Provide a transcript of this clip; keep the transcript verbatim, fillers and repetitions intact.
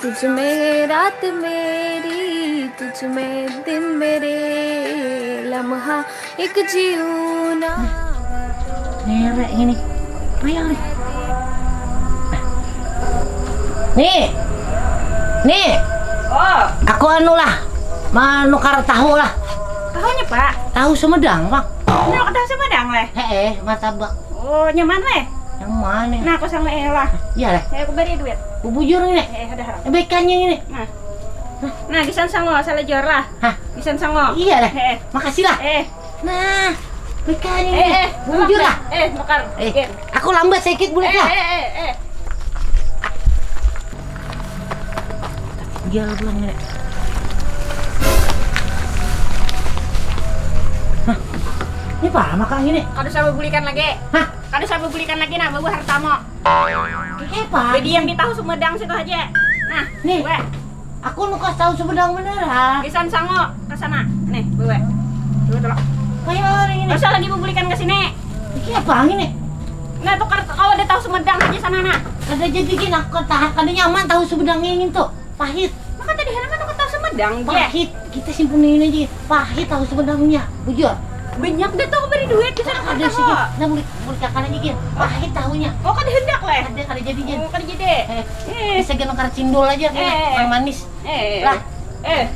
तुझ में रात मेरी, तुझ में दिन मेरे, लम्हा एक जीऊँ ना। Nere ini. Ayo nih. Nih. Nih. Oh, Aku anu lah. Manukar tahu lah. Tahunya pak? Tahu Sumedang, Bang. Nah, tahu Sumedang leh. Heeh, martabak. Oh, nyaman leh. Yang mana? Nah, aku sama Ella. Iya leh. Eh, aku beri duit. Bubujur ini. Eh, ada harap. Kebaikannya ini. Nah. Nah, di sana sango, salah juara. Hah? Di sana sango. Iya leh. Eh, Makasih lah. Eh. Nah, kebaikannya Eh, ini. eh, Bubujur lah. Eh, bakar. Eh, aku lambat sedikit boleh Eh, lah. Eh, eh, eh. Iya lah pulang ini. Hah? Ini apa makan ini? Kada usah bubulikan lagi. Hah? Kada usah bubulikan lagi nah, bawa hartamu. Ini apa? Jadi yang di tahu Sumedang situ aja. Nah, Nih. Weh, Aku nukas tahu Sumedang beneran. Di sana sango ke sana. Nih, bawa. Dulu dulu. Kayak orang ini. Gak usah lagi bubulikan ke sini. Ini apa ini? Nah, tukar kau ada tahu Sumedang aja sana nah. Kada jadi gini, aku tahan. Kada nyaman tahu Sumedangnya ini tuh. Pahit. Maka tadi halaman tukar tahu Sumedang, je. Pahit. Kita simpunin aja. Pahit tahu Sumedangnya. Bujur. Banyak deh tuh beri duit di sana Ada sih. Nah, boleh boleh kakak aja gini. Pahit tahunya. Oh, kada hendak leh. Ada kada jadi gini. Oh, kada jadi. Eh, Eh, bisa gini nukar cindol aja kayak Eh. yang manis. eh. Lah. Eh.